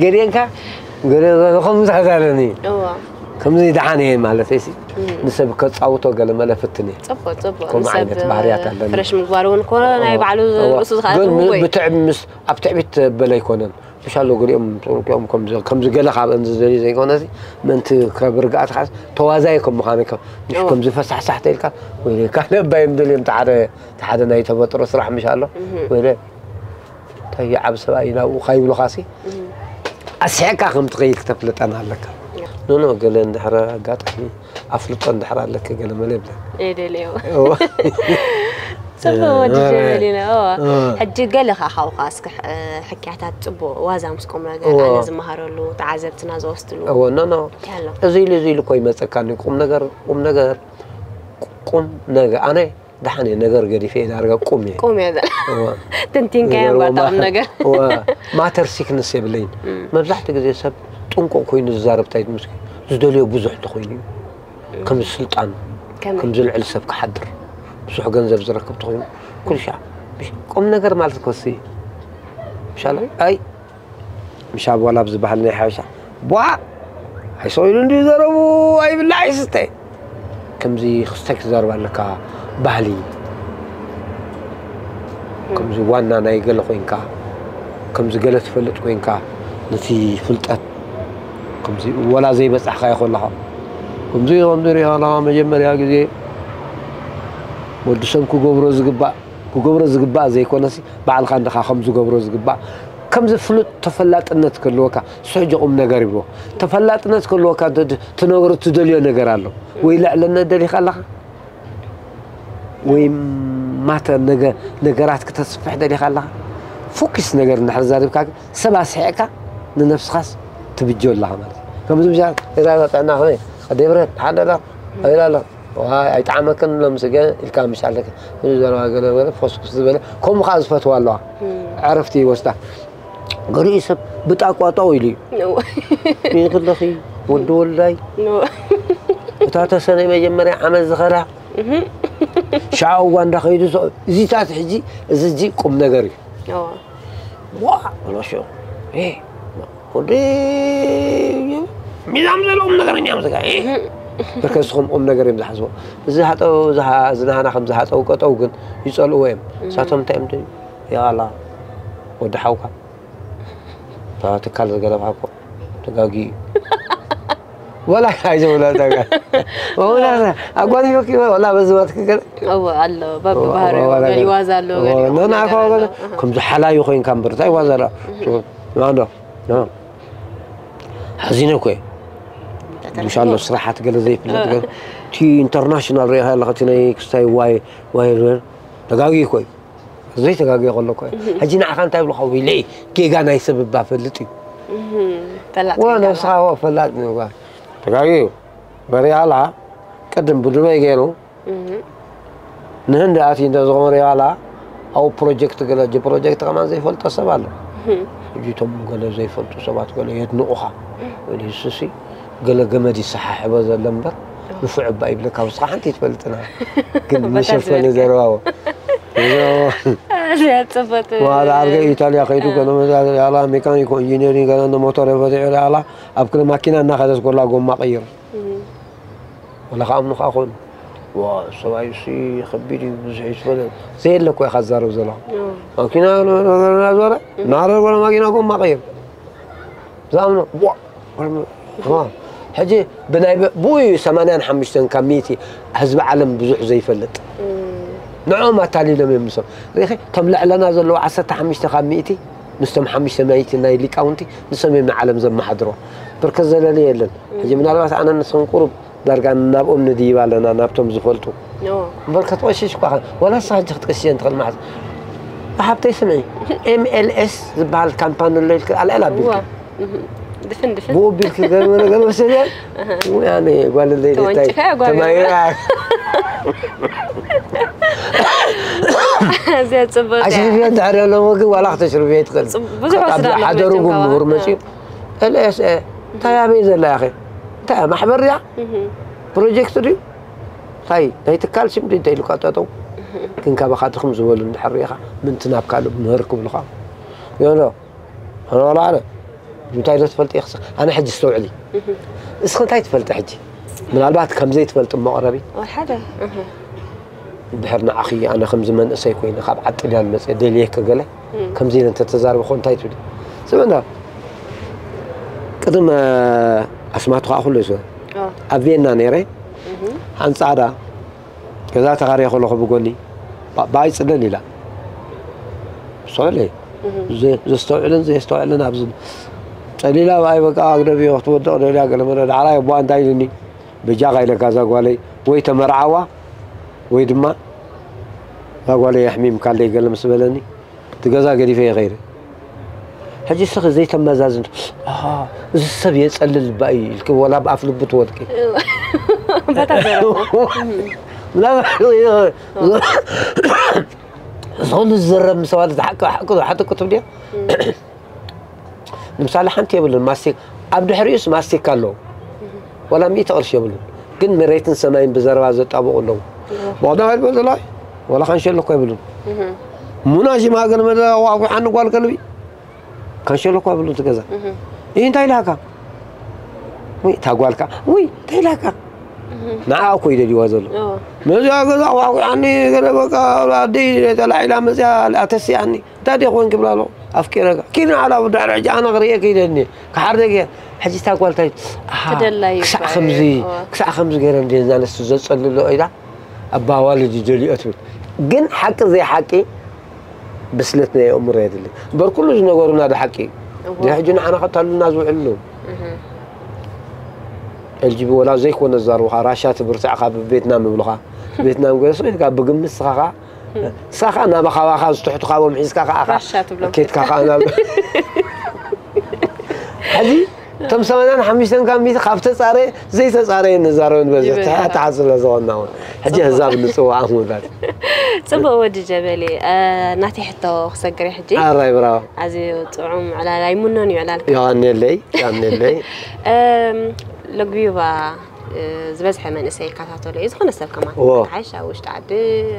ገዲአንካ ገለ ከምዚ ሓዛረኒ። ከምዚ ደሓን እየ ማለት እሲ ንሰብ ከፃውቶ ገለ መለ ፍትን እየ። ጽቡቅ ጽቡቅ ከምኡ ዓይነት ባህርያት ኣለኒ። ፍረሽ ምግባር እውን ኮነ ናይ ባዕሉ ርእሱ ዝኸኣለ ብትዕብ ምስ ኣብ ትዕቢት በለ ኣይኮነን። ምሻሎ ገሊኦም ኦም ከምዚ ገለ ካብ እንዚ ዘሊ ዘይኮነ ምእንቲ ከብርግኣት ካስ ተዋዛይ ከም ምዃነ ምሽ ከምዚ ፈሳሕሳሕ ተኢልካ ወይ ካልእ ኣባይ ምደልዮም ተሓደ ናይ ተፈጥሮ ስራሕ ምሻሎ ወይ እንታይ ዓብ ሰብኣይ ናብኡ ካይብሉኻሲ ኣስሕካ ከም ትኸይድ ክተፍልጠና ኣለካ። ኖኖ ገለ እንድሕረ ኣጋጣሚ ኣፍልጦ እንድሕር ኣለክ ገለ መለ ይብለ የደልዮ ጽቡቅ ወዲ ጀበሊና። ሕጂ ገለ ከዓ ካብካ እስኪ ሕክያታት ጽቡቅ ዋዛ ምስ ቁም ነገር ኣነ ዝመሃረሉ ተዓዘብትና ዝወስድሉ ኖኖ እዚ ኢሉ እዚ ኢሉ እኮ ይመፀካ ቁም ነገር ቁም ነገር ቁም ነገር ኣነ ደሓን እየ ነገር ገዲፈ እየ ዳርጋ ቁም እየ ቁም እየ ዘላ ተንቲንካዮ ባጣም ነገር ማተር ሲክነስ የብለይን። መብዛሕትኡ ግዜ ሰብ ጥንቁቕ ኮይኑ ዝዛረብ እንታይ ምስ ዝደልዮ ብዙሕ እንተኮይኑ እዩ። ከም ስልጣን ከም ዝልዕል ሰብ ክሓድር ብዙሕ ገንዘብ ዝረክብ ተኮይኑ ኩሉ ሻዕ ቁም ነገር ማለት ኮሲ ሻላ ኣይ ምሻብ ዋላ ኣብዚ ባህሊ ናይ ሓበሻ ቧዕ ኣይሰው ኢሉ እንድዩ ዘረቡ ኣይብላዕ ኣይስተ ከምዚ ክስተ ክዛርብ ኣለካ ባህሊ ከምዚ ዋና ናይ ገለ ኮይንካ ከምዚ ገለ ትፈልጥ ኮይንካ ነቲ ፍልጠት ከምዚ ወላ ዘይበጻሕካዮ ከለኻ ከምዚ ከምዚ ሪኣና መጀመርያ ግዜ ወዲ ሰብ ክገብሮ ዝግባእ ክገብሮ ዝግባእ ዘይኮነሲ ባዕልካ እንድኻ ከም ዝገብሮ ዝግባእ ከምዚ ፍሉጥ ተፈላጥነት ክህልወካ ስሕጂ ቁም ነገር ይብሎ ተፈላጥነት ክህልወካ ትነግሮ ትደልዮ ነገር ኣሎ ወይ ልዕለነት ደሊኻ ኣለኻ ወይ ማተ ነገራት ክተስፍሕ ደሊኻ ኣለኻ ፎኪስ ነገር እንድሕር ዛሪብካ ሰብ ኣስሒዕካ ንነብስኻስ ትብጀ ኣለኻ ማለት ከምዚ ምሻ ጥዕና ከመይ ኣደብረት ሓደላ ኣበላ ኣለኻ ኣይጠዓመክን ሎም ስገ ኢልካ ምሽ ኣለክ እዚ ዘረባ ገለ በለ ፎስኩስ ዝበለ ከምኡ ከዓ ዝፈትዋ ኣለዋ ዕረፍቲ ይወስዳ ገሊኡ ሰብ ብጣቋጣው ኢሉ እዩ ይኽለኺ ወዲ ወልዳይ እታ ተሰነይ መጀመርያ ዓመት ዝኸዳ ሻዓ እዋ እንዳኸይዱ እዚታት ሕጂ እዚ እዚ ቁም ነገር እዩ ዋ በሎሾ ወዲ ሚዛም ዘለዎም ነገረኛ እዮም ዝጋ በርከ ዝኹም ቁም ነገር እዮም ዝሓስቦ እዚ ሃጠው ዝናሃና ከም ዝሃጠው ቀጠው ግን ይፀልእዎ እዮም እሳቶም እንታይ እዮም የቓላ ወዲ ሓውካ ትካል ዝገለብካ እኮ ተጋጊ ወላ ኣይዘውላ ተጋ ወላ ኣጓኒ ወኪ ወላ በዝባት ክገለ እወ ኣሎ በብባህሪኡ ገሊኡ ዋዛ ኣሎ ገሊኡ ቁም ነና ነገር ኣኳ ኣሎ። ከምዚ ሓላዩ ኮይንካ እምበር እንታይ ዋዛ ዳ ማንዶ ሓዚነ እኮ ምሻሎ ስራሓት ገለ ዘይፍለጥ ገለ እቲ ኢንተርናሽናል ሪኢኻ ኣለኻ እቲ ናይ ክስታይ ዋይ ዋይ ተጋጊ እኮ እዩ ዘይተጋግየ ከሎ እኮ ሕጂ ንዓኻ እንታይ ብልኻ ወይለይ ጌጋ ናይ ሰብ እባ ፈልጥ እዩ ፈላጥ ወ ጌጋ ነብስኻ ወ ፈላጥ ንባ ተጋግዩ በሪኣላ ቅድም ብዱበይ ገይሩ ንህንዲ ኣትዩ እንተ ዝኾነ ሪኣላ ኣብኡ ፕሮጀክት ገለ እጂ ፕሮጀክት ከማን ዘይፈልጦ ሰብ ኣሎ ሕጂ እቶም ገለ ዘይፈልጡ ሰባት ገለ የድንቑኻ ወይስ እሲ ገለ ገመድ ይሰሓሕቦ ዘሎ እምበር ንፉዕ እባ ይብለካ ውስኻ ሓንቲ ትፈልጥና ግን መሸፈኒ ዘረባዎ ጽፈት ዋላ ዓርገ ኢታልያ ከይዱ ገለ መዛዘሪ ኣላ ሜካኒኮ ኢንጂነሪንግ ገለ ሞተር ፈቲሑ ኣላ ኣብ ክለ ማኪና እናኸደት ጎላ ጎማ ቀይር ወላ ከኣምኑ ከዓ ኮይኑ ዋ ሰብኣይ ሲ ከቢድ እዩ፣ ብዙሕ እዩ ዝፈለጥ። ዘየለ እኮ ኢኻ ትዛረብ ዘለኻ። ማኪና ነበረ፣ ናረ ጎለ ማኪና ጎማ ቀይር። ዝኣምኖ ዋ፣ ዋ። ሕጂ ብናይ ብ-፣ ብኡ እዩ ሰማንያን ሓሙሽተን ካብ ሚእቲ ህዝቢ ዓለም ብዙሕ ዘይፈልጥ። ንዕኦም ኣታሊሎም እዮም ንሶም። ሪኺ፣ እቶም ልዕለና ዘለዉ ዓሰርተ ሓሙሽተ ካብ ሚእቲ ምስቶም ሓሙሽተ ሚእቲ ናይ ሊቃውንቲ ንሶም እዮም ንዓለም ዘመሓድሮ። ብርከት ዘለለ የለን። ሕጂ ምናልባት ኣነ ንስኹም ቁሩብ ዳርጋ ናብኦም ንድይብ ኣለና፣ ናብቶም ዝፈልጡ። እዎ። እምበር ክትቐሽሽ እኳ ኸ-፣ ዋላ ንስኻ ሕጂ ክትቀሽሸን ትኽእል መዓዝ። ብሓብተይ ስምዒ፣ ኤም ኤል ኤስ ዝበሃል ካምፓኒ ኣሎ ኢልክ ኣልዕል ኣቢልክ። እዋ። እህ። ድፍን ድፍን። ብኡ ኣቢልክ ገለ ገለ መሰል እያ። እህ። ውይ፣ ኣነ ጓል ለይለታይ ተወንጭፈ ጓል ተማይራ። እዚኣ ጽቡቕ እያ። ኣሽሪፍያ እንድሕር ኣለዎ ግን ዋላ ክተሽርፍያ ይትኽእል። ጽቡ-፣ ብዙሕ ካብ ወስዳ ኣሎ ሓደሩ መቸም ጉምሁር ካባ። መጺኡ። ኤል ኤስ ኤ፣ እንታይ ኣበይ ዘላ ያኸ? እንታይ እያ? ማሕበር ድያ? እህ። ፕሮጀክት ድዩ? እንታይ? ናይ ትካል ሽም ድዩ እንተ ኢሉካ ጠጠው? ግን ካባኻ ድኽም ዝበሉ እንድሕር ርኢኻ፣ ምንቲ ናብ ካልእ ምህር ክብሉኻ። ዮሎ፣ ኣነ ዋላ ኣነ፣ እንታይ ዶ ትፈልጥ ኢኽስ? ኣነ ሕጂ እስተውዕሊ። እህ። እስኺ እንታይ ትፈልጢ ሕጂ? ምናልባት ከም ዘይትፈልጢ መቕረቢ። ወሓደ፣ እህ። እንድሕር ንዓኺ፣ ኣነ ከምዚ መንእሰይ ኮይነ ካብ ዓዲ ጥልያን መጽየ ደልየኪ ገለ፣ እም። ከምዚ ኢለ እንተተዛረብኹ እንታይ ትብሊ? ስምዕና፣ ቅድም፣ እ፣ ኣስማት ኸዓ ኩሉ ይስምዕ። ኦ። ኣብ ቬና ነይረ፣ እህ። ሓንቲ ጻዕዳ ገዛ ተኻርየ ከለኹ ብጎኒ፣ ባ-፣ ብኣይ ጽለል ኢላ። ሶዕለ፣ እህ። ዘ-፣ ዘስተውዕልን ዘየስተውዕልን ኣብዚ ጸሊላ ብኣይ በቃ ኣግደብ እዮ ክትወድቕ ደልያ ገለ መለ ዳዕራይ ኣቦኣ እንታይ ኢሉኒ? በጃኻ ኢለካ እዛ ጓለይ ወይ ተመርዓዋ ወይ ድማ እዛ ጓለይ የሕሚምካለይ ገለ ምስ በለኒ፣ እቲ ገዛ ገዲፈ እየ ከይደ። ሕጂ እስኺ ዘይተመዛዝን፣ ኣሃ፣ እዚ ሰብ የጸልል እባ እዩ ኢልኪ፣ ወላ ብኣፍ ልቡ ትወድቂ። በታ ዘረባ። ምናልባት እዚ ኹሉ ዝዝረብ ምስ በሃሊ፣ እዚ ሓቂ፣ ሓቂ፣ ሓቂ ክትብልዮ? ንምሳሌ ሓንቲ የብሉን፣ ማስቲካ፣ ኣብ ድሕሪኡስ ማስቲካ ኣለዉ። ዋላ ሚእቲ ቅርሺ የብሉን። ግን መሬትን ሰማይን ብዘረባ ዘጣብቑ ኣለዉ። እዎ። ብቐዳማይ በዘላይ፣ ዋላ ካንሸሎ እኮ የብሉን። እህ። ሙና ሽማ ገለ መለ ኣዋጒዓኒ ጓል ከልቢ። ካንሸሎ እኮ የብሉን እቲ ገዛ። እህ። ይህ እንታይ ኢላካ? ውይ፣ እታ ጓልካ፣ ውይ፣ እንታይ ኢላካ? እህ። ንዓኣ እኮ እዩ ደልይዋ ዘሎ። እዎ። ነዚኣ ገዛ ኣዋጒዓኒ ገለ በቃ ኣደይ ተላዒላ መዚኣ ኣተሲኣኒ። እንታይ ደይ ኮንክ ይብላ ኣለኹ። ኣፍቂረካ። ኪድ ንዓላ ብድሕሪ ሕጂ ኣነ ክርእየኪ ኢለኒ። ክሓርደኪ እየ። ሕጂ እታ ጓል እንታይ፣ ኣሃ፣ ትደላይ ክሳዕ ይባል። ከምዚ፣ እዎ። ክሳዕ ከምዚ ገይረ እንድየ እዛ ኣንስቲ ዘጸልሎ ኢላ፣ ኣባ ኣዋልድ ይደልዮ ትብል። ግን ሓቂ ዘይሓቂ ብስለት ናይ ኣእምሮ የድሊ። እምበር ኩሉ ዝነገሩና ዶ ሓቂ እዩ? እዎ። ድሕሪ ሕጂ ንዓና ከታሉና ዝውዕሉ ኣለዉ። እህ። ኤል ጂ ቢ ወላ ዘይኮነ ዝዛረቡኻ፣ ራሻ ትብርትዕ ካብ ቬትናም ይብሉኻ። ቬትናም ገለ ስቕ ኢልካ ብግምት ንስኻ ኸኣ ንስኻ ከኣ ናብ ኣኻባኻ ዝትሕቱ ካብኦም ሒዝካ ከኣ ኸኣ ራሻ ትብሎም። ኬድካ ከኣ ናብ ሕዚ እቶም ሰማንያን ሓሙሽተን ካብ ሚእቲ ካብ ተጻረየ ዘይተጻረየ ንዛረብ ንበዝሕ ይበዝሕ። ትሕትሓት ስለ ዝኾንና እውን። ሕጂ ጽቡቕ። ህዛብ ንጽዋዕ ምውዳድ። ጽቡቕ ወዲ ጀበሊ፣ እ፣ ናተይ ሕቶ ክሰግር እየ ሕጂ። ኣራይ ብራቮ። ኣዝዩ ጥዑም ዕላል ኣይምኖን እዩ ዕላልካ። የቐንየለይ፣ የቐንየለይ። እም፣ ለጉቢባ እ፣ ዝበዝሐ መንእሰይ ይከታተሎ እዩ። ዝኾነ ሰብ ከማን እዎ። ሓይሽ ኣብ ውሽጢ ዓዲ፣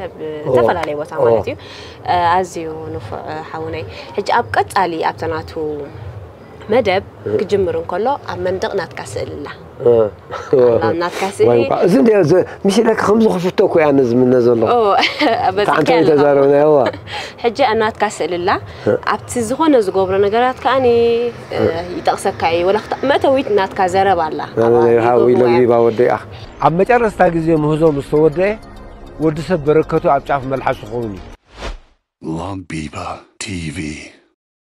ኣብ እዎ። ዝተፈላለዩ ቦታ እዎ። ማለት እዩ። እ፣ ኣዝዩ ንፉዕ፣ እ፣ ሓውና እዩ። ሕጂ ኣብ ቀጻሊ ኣብቲ ናቱ መደብ እ። ክጅምር እንከሎ ኣብ መንደቕ ናትካ ስእሊ ኣላ። እ። ኣላ ናትካ ስእሊ። ዋይ፣ እኳ፣ እዚ እንደ፣ እዚ፣ ምስ ኢለካ ከምዚ ክፍቶ እኮ እያ ዝምነ ዘሎ። ኦ፣ በጺሕካያ ከዓንተ ኣለኻ። ተዛረብና፣ እዋ። ሕጂ ናትካ ስእሊ ኣላ። እ። ኣብቲ ዝኾነ ዝገብሮ ነገራት ከኣኒ፣ እ፣ እ። ይጠቕሰካ እዩ። ወላ ክታ-፣ መእተዊት ናትካ ዘረባ ኣላ። ናበይ ኣብኣ ሓዊ ይገብርዋ እዮም። ለቢባ ወደይ ኣኽ። ኣብ መጨረስታ ግዜ ምህዞ ምስ ተወደአ፣ ወዲ ሰብ በረከቱ ኣብ ጫፍ መልሓሱ ክኸውን እዩ። ላምቢባ ቲ ቪ።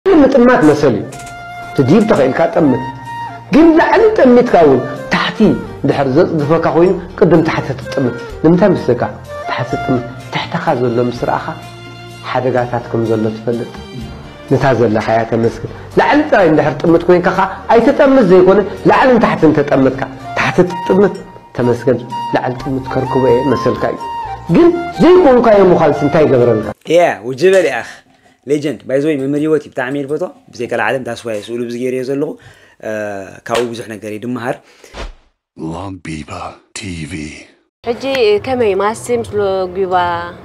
ምጥማት መሰል እዩ። ትድይብ ተኽኢልካ ጠምት። ግን ላዕሊ ጠሚትካ እውን ታሕቲ ድሕር ዘጽድፈካ ኮይኑ ቅድም ታሕቲ ትጥምት። ንምንታይ መስለካ? ታሕቲ ትጥምት። ትሕተኻ ዘሎ ምስ ረኣኻ ሓደጋታት ከም ዘሎ ትፈልጥ። ነታ ዘለኻያ ተመስግን። ላዕሊ ጥራይ እንድሕር ጥምት ኮይንካ ኸዓ ኣይትጠምት ዘይኮነ ላዕልን ታሕትን ተጠመትካ። ታሕቲ ትጥምት ተመስገን። ላዕሊ ጥምት ከርክቦ እየ መሰልካ እዩ። ግን ዘይኮንካዮ ምዃንስ እንታይ ይገብረልካ? Yeah፣ ውጅበ ሊኣኽ። ሌጀንድ፣ ባይ ዘ ወይ፣ መምህር ህይወት እዩ። ብጣዕሚ እየ ዝፈትዎ። ብዘይ ካልኣለም ዳስዋየ ስእሉ ብዚ ገይረዮ ዘለኹ፣ እ፣ ካብኡ ብዙሕ ነገር እየ ድመሃር። ላምቢባ ቲ ቪ። ሕጂ ከመይ ማሲ ምስ ሎጊባ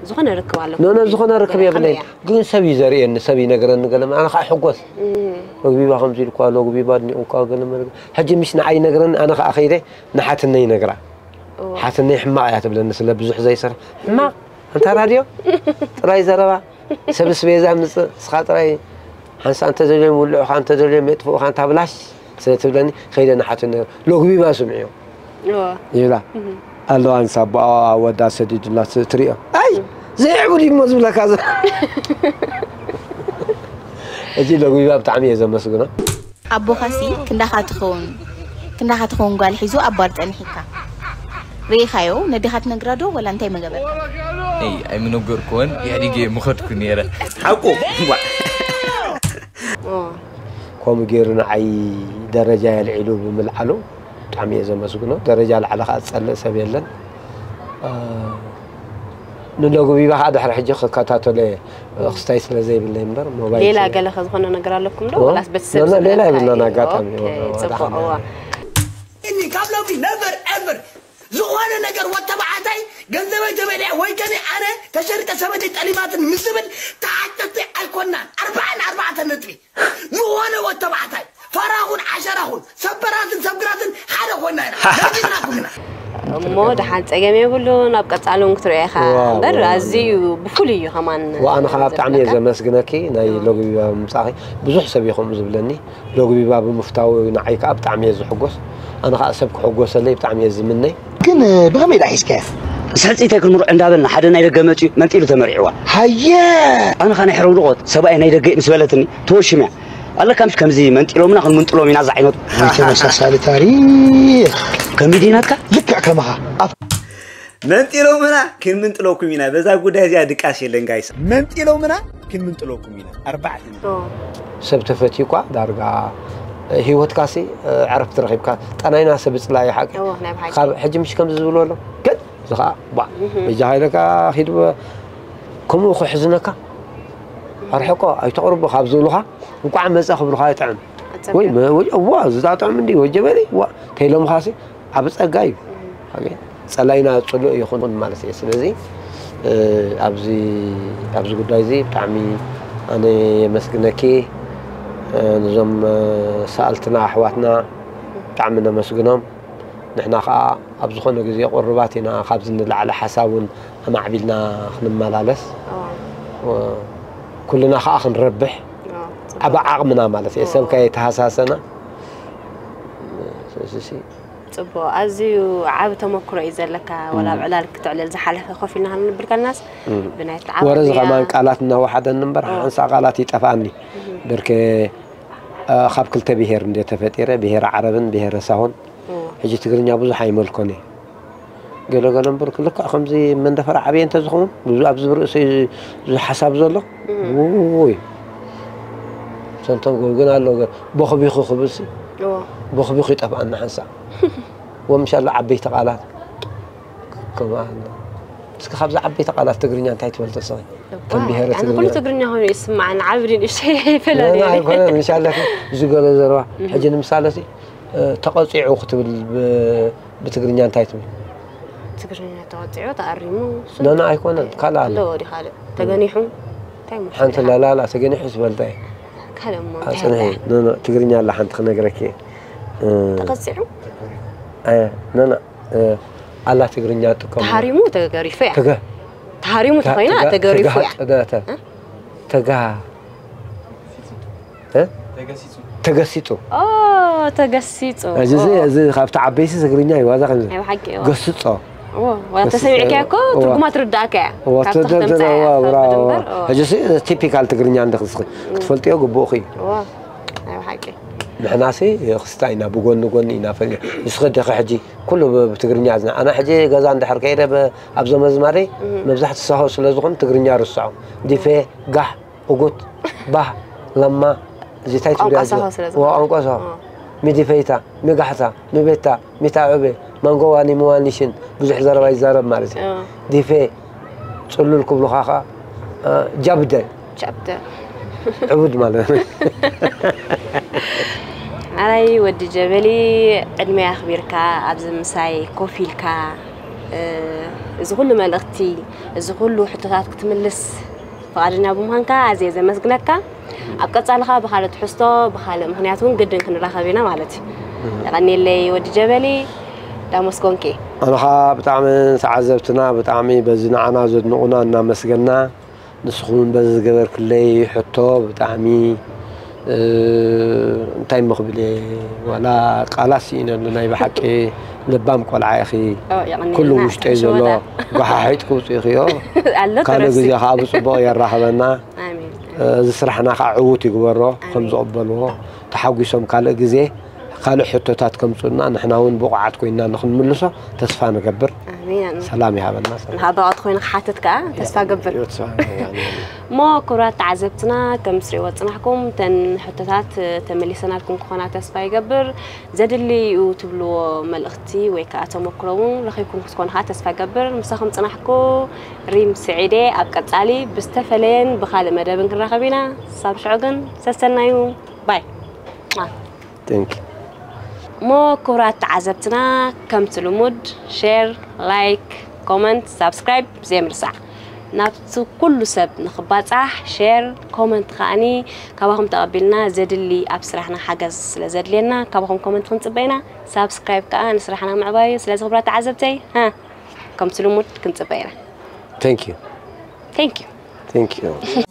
ዝኾነ ርክብ ኣለኩም? ኖ፣ ኖ፣ ዝኾነ ርክብ ከመይ የብለይን። እያ? ግን ሰብ እዩ ዘርእየኒ፣ ሰብ ይነግረኒ ገለ፣ ኣነ ከዓ ሕጎስ። እም። ሎጊባ ከምዚ ኢልኳ፣ ሎጊባ ኣድኒቑኳ፣ ገለ መለ። ሕጂ ምሽ ንዓይ ይነግረኒ፣ ኣነ ከዓ ከይደ ንሓትነ ይነግራ። ሓትነይ ሕማቕ እያ ትብለኒ፣ ስለ ብዙሕ ዘይሰርሕ። ሕማቕ? ኣንታ ራድዮ? ጥራይ ዘረባ። ሰብ ስቤዛ ምጽእ፣ ንስኻ ጥራይ ሓንሳ እንተደልዮም ውልዑኻ፣ እንተደልዮም የጥፍኡኻ፣ እንታ ብላሽ ስለ ትብለኒ፣ ከይደ ንሓትነ ነይረ። ሎግቢባ ስምዕዮ። እዎ። ይብላ። ኣለዋ፣ ንሳ ኣቦኣ ወዳ ሰዲዱላ ት-፣ ትሪኦ። ኣይ፣ ዘይዕቡድ እዩ እሞ ዝብለካ ዘሎ። እዚ ሎግቢባ ብጣዕሚ እየ ዘመስግኖ። ኣቦኻሲ ክንዳኻ ትኸውን፣ ክንዳኻ ትኸውን ጓል ሒዙ ኣብ ባር ጸኒሒካ። ርኢኻዮ፣ ነዴኻ ትነግራ ዶ ወላ እንታይ መገበርካ? እይ፣ ኣይምነገርኩዎን፣ ኢህኣዴግ እየ ምኸድኩ ነይረ። ሓቁ፣ ዋ። ኦ። ከምኡ ገይሩ ንዓይ ደረጃ የልዒሉ ብምልዓሉ ብጣዕሚ እየ ዘመስግኖ። ደረጃ ላዕሊ ከኣ ዝጸልእ ሰብ የለን። እ፣ ንሎግቢባ ከኣ ድሕሪ ሕጂ ክከታተሎ እየ። ክስታይ ስለ ዘይብለይ እምበር፣ ሞባይል ሌላ ስለ ገለ ከ ዝኾነ ነገር ኣለኩም ዶ? ኦ? ወላስ በቲ ሰብ ኖ፣ ኖ፣ ሌላ ስምዕነት የብልናን ኢኻ? ኣጋጣሚ። ኦኬ፣ ኦ፣ ጽቡቕ፣ ዋላ እዋ። እኒ ካብ ሎሚ ነቨር ኤቨር ዝኾነ ነገር ወተባዕታይ ገንዘበይ ተበሊዐ ወይ ከኒ ኣነ ተሸሪጠ ሰበይተይ ጠሊማትን ምስ ዝብል ተዓጠጥቲ ኣይኮናን። ኣርባዓን ኣርባዕተ ነጥቢ። ዝኾነ ወተባዕታይ ፈራኹን ዓሸራኹን ሰበራትን ሰብግራትን ሓደ ኮይና ኢና። ደንጊጽናኩም ኢና። እሞ ደሓን ጸገም የብሉን፣ ኣብ ቀጻሊ እውን ክትሪኦ ኢኻ። ዋው፣ እምበር ዋው። ኣዝዩ ብፍሉይ እዩ ከማን ዋው፣ ኣነ ኸዓ ብጣዕሚ እየ ዝብለካ። ዘመስግነኪ ናይ ዋው። ሎግቢባ ምምጻእኺ። ብዙሕ ሰብ እዩ ከምኡ ዝብለኒ። ሎግቢባ ብምፍታው ንዓይ ከኣ ብጣዕሚ እየ ዝሕጎስ። ኣነ ኸኣ ሰብ ክሕጎሰለይ ብጣዕሚ እየ ዝምነይ። ግን፣ እ፣ ብኸመይ ደኣ ሒዝካያ? ስሕጺተይ ክንምርዖ እንዳበልና ሓደ ናይ ደገ መጺኡ መንጢሉ ተመሪዕዋ። ሃየ! ኣነ ኸኣ ናይ ሕረው ድቖት ሰብኣይ ናይ ደገ ምስ በለትኒ ተወሽምያ። ኣለካ ምሽ ከምዚ መንጢሎምና ክንምንጥሎም ኢና፣ እዛ ዓይነት። ወይ ተመሳሳሊ ታሪኽ። ከመይ ዲናትካ? ልክዕ ከማኻ። ኣብ መንጢሎምና ክንምንጥለኩም ኢና። በዛ ጉዳይ እዚኣ ድቃስ የለን ጋይስ። መንጢሎምና ክንምንጥለኩም ኢና። ኣርባዕተ። ኦ። ሰብ ተፈትዩ እኳ ዳርጋ ህይወትካሲ ዕረፍቲ ረኺብካ። ጠናይና ሰብ ይጽላእ እዩ ሓቂ። እዎ፣ ናይ ብሓቂ። ካብ ሕጂ ምሽ ከምዚ ዝብሉ ኣሎ። ግን እዚ ኸኣ ባ፣ እህ። በጃኻ ኢለካ ኺድ በ-፣ ከምኡ ክሕዝነካ። ኣርሕቆ፣ ኣይተቕርቦ ካብ ዝብሉኻ፣ እንቋዕ መጸ ክብሉኻ ይጥዕም። ኣጸብያ። ወይ መ-፣ ወይ፣ እዋ፣ እዚ ጣጥዕም እንዲ፣ ወይ ጀበሊ፣ እዋ፣ ተይሎምኻሲ፣ ዓቢ ጸጋ እዩ። እህ። ሓቂ፣ ጸላይና ጽሉእ ይኹን ማለት እየ። ስለዚ፣ እ፣ ኣብዚ፣ ኣብዚ ጉዳይ እዚ ብጣዕሚ ኣነ የመስግነኪ። እ፣ ነዞም፣ እ፣ ሰኣልትና ኣሕዋትና ብጣዕሚ ነመስግኖም። ንሕና ኸኣ ኣብ ዝኾነ ግዜ ቁሩባት ኢና፣ ካብዚ ንላዕሊ ሓሳብ እውን ኣማዕቢልና ክንመላለስ። እዋ። እ፣ ኩልና ኸኣ ክንረብሕ እዋ፣ ጽቡቕ። ኣብ ዓቕምና ማለት እየ። እዋ። ሰብ ከየተሃሳሰና። እሺ፣ እሺ። ጽቡቕ። ኣዝዩ ዓቢ ተመክሮ እዩ ዘለካ። ወላ ኣብ እም። ዕላል ክትዕልል ዝሓለፈ ኮፍ ኢልና ክንብል ከለናስ እም። ብናይ ወረ ኣተዓባብያ ዝኸማን ቃላት እናወሓደኒ እምበር እዎ። ሓንሳእ ቃላት ይጠፍኣኒ። እም። ብርኬ፣ እ፣ ካብ ክልተ ብሄር እንደ ተፈጢረ፣ ብሄረ ዓረብን ብሄረ ሳሆን። እዎ። ሕጂ ትግርኛ ብዙሕ ኣይመልኮን እየ። ገለ ገለ እምበር ልክዕ ከምዚ መንደፈራ ዓብየ እንተዝኸውን፣ ብዙ ኣብዚ ርእሰይ እዚ ሓሳብ ዘሎ፣ እም። ውይ። ሰንቶም ጎብግን ኣሎ ገ-፣ ቦኽቢኹ ክብልሲ፣ እዎ። ቦኽቢኹ ይጠፍኣና ሓንሳእ። ወምሻሎ ዓበይቲ ቃላት ከምኣ ኣሎ። እስኪ ካብዚ ዓበይቲ ቃላት ትግርኛ እንታይ ትፈልጦ ንስኺ? እባ፣ ከም ብሄረ ኣነ ትግርኛ። ኩሉ ትግርኛ ኮይኑ ይስማዓኒ፣ ዓቢ ድዩ ንእሽተይ ኣይፈላለየኒ። ኖ፣ ኣይኮነን፣ ምሻለኪ ዝገለ ዘረባ። እህ። ሕጂ ንምሳለሲ፣ እ፣ ተቐጺዑ ክትብል ብ-፣ ብትግርኛ እንታይ ትብል? ትግርኛ ተቐጺዑ፣ ተኣሪሙ፣ እሱ ኖ፣ ኖ፣ ኣይኮነን፣ ካልእ ኣሎ። ኣለዎ ድዩ ካልእ? ተገኒሑ? እንታይ እሞ ሓንቲ ሽም? ላላላ ተገኒሑ ዝበልታ እየ። ካልእ እሞ እንታይ ኣጽንሒ፣ ኣሎ? ኖ፣ ኖ፣ ትግርኛ ኣላ ሓንቲ ክነግረኪ እየ። እ፣ ተቐጺዑ? ኣየ፣ ኖ፣ ኖ፣ እ፣ ኣላ ትግርኛ ጥቀሙ። ተሃሪሙ ተገሪፉ እያ። ተገ-፣ ተሃሪሙ ተ-፣ ተኾይና ተገ-፣ ተገሪፉ እያ። ተገሃ-፣ ተ-፣ ተ-፣ እ? ተገሃ-፣ እ? ተገሲጹ። ተገሲጹ። ኦ፣ ተገሲጹ። እዚ፣ እዚ፣ ኦ። እዚ ካብቲ ዓበይቲ ትግርኛ እዩ፣ ዋዛ ከምዚ። ናይ ብሓቂ፣ ኦ። ገስጾ። ኦ፣ ዋላ ገስጾ። ተሰሚዕካያ እኮ ኦ። ትርጉማ ትርዳእካ እያ። ኦ፣ ካብቲ ተደ-፣ ከተምጽኣ እያ ኦ፣ ትኸብድ ብራቮ። እምበር፣ ኦ። ሕጂ ሲ፣ ቲፒካል ትግርኛ እንደ ክትፈልጥዮ ግቡእኺ እዩ። ኦ፣ ናይ ብሓቂ። ንሕናሲ ክስታይ ኢና፣ ብጎኒ ጎኒ ኢና ፈሊ-፣ ንስኺ ዲኺ ሕጂ ኩሉ ብ-፣ ብትግርኛ ዝና-፣ ኣነ ሕጂ ገዛ እንድሕር ከይደ ብ-፣ ኣብዞም ኣዝማደይ እም። መብዛሕትኡ ሳሆ ስለ ዝኾኑ ትግርኛ ርስዖ። ዲፌ፣ ጋሕ፣ እጉት፣ ባህ፣ ለማ፣ እዚ እንታይ ቋንቋ ትብልያ? ሳሆ ስለ ዝኾነ። ዋ፣ ቋንቋ ሳሆ። እ። ሚዲፈይታ፣ ሚጋሕታ፣ ሚቤታ፣ ሚታዑቤ፣ ማንጎዋኒ፣ ምዋኒሽን፣ ብዙሕ ዘረባ ይዛረብ ማለት እዩ። እ። ዲፌ፣ ጽሉል ክብሉኻ ኸኣ፣ እ፣ ጃብደ። ጃብደ። ዕቡድ ማለት። ኣራይ ወዲ ጀበሊ፣ ዕድመይ ኣኽቢርካ ኣብዚ ምሳይ ኮፍ ኢልካ፣ እ፣ እዚ ኩሉ መልእኽቲ፣ እዚ ኩሉ ሕቶታት ክትምልስ ፍቓደኛ ብምዃንካ ኣዝየ ዘመስግነካ። ኣብ ቀጻሊ ኸኣ ብኻልእ ትሕዝቶ፣ ብኻልእ ምኽንያት እውን ግድን ክንራኸብ ኢና ማለት እዩ። እም። የቐንየለይ ወዲ ጀበሊ፣ ዳሞስኮንኬ። ኣነኻ ብጣዕሚ ተዓዘብትና ብጣዕሚ በዚ ንዓና ዘድንቑና እናመስገና፣ ንስኹም በዚ ዝገበርክለይ ሕቶ ብጣዕሚ፣ እ፣ እንታይ ምኽብል እየ፣ ዋላ ቃላት ስኢነሉ። ናይ ብሓቂ ለባም ቆልዓ ኢኺ። ኦ፣ የቐንየልና። ኩሉ ውሽጠይ ዘሎ ሽወታ። ጓሓሒጥ ክውፅእ ኢኺዮ። ኣሎ ካልእ ተረሲ። ግዜ ከዓ ብፅቡቕ የራኽበና። ኣሜን። እዚ ስራሕና ከዓ ዕዉት ይግበሮ። ኣሜን። ከም ዝቕበልዎ ተሓጒሶም ካልእ ግዜ ካልእ ሕቶታት ከምፁና ንሕና እውን ብቑዓት ኮይና ንክንምልሶ ተስፋ ንገብር። ኣሜን። ሰላም ይሃበና። ንኻ ብቑዓት ኮይና ክሓትት ከዓ ተስፋ ገብር። እሞ ክቡራት ተዓዘብትና፣ ከም ትሪእዎ ዝፅናሕኩም እተን ሕቶታት ተመሊሰናልኩም ክኾና ተስፋ ይገብር። ዘድሊ እዩ ትብልዎ መልእኽቲ ወይ ከዓ ተመክሮ እውን ረኺብኩም ክትኮኑ ከዓ ተስፋ ገብር። ምሳኹም ፅናሕኩ ሪም ስዒደ። ኣብ ቀፃሊ ብዝተፈለየን ብኻልእ መደብን ክንራኸብ ኢና። ሳብ ሽዑ ግን ሰሰናዩ። ባይ። Thank you። እሞ ክቡራት ተዓዘብትና፣ ከምቲ ልሙድ ሼር፣ ላይክ፣ ኮመንት፣ ሳብስክራይብ ዘይምርሳዕ። ናብቲ ኩሉ ሰብ ንኽባፃሕ ሼር፣ ኮመንት ከኣኒ ካባኹም ተቐቢልና ዘድሊ ኣብ ስራሕና ሓገዝ ስለ ዘድልየና ካባኹም ኮመንት ክንፅበ ኢና። ሳብስክራይብ ከኣ ንስራሕና ምዕባይ እዩ። ስለዚ ክቡራት ተዓዘብተይ፣ ሃ፣ ከምቲ ልሙድ ክንፅበ ኢና። Thank you። Thank you። Thank you።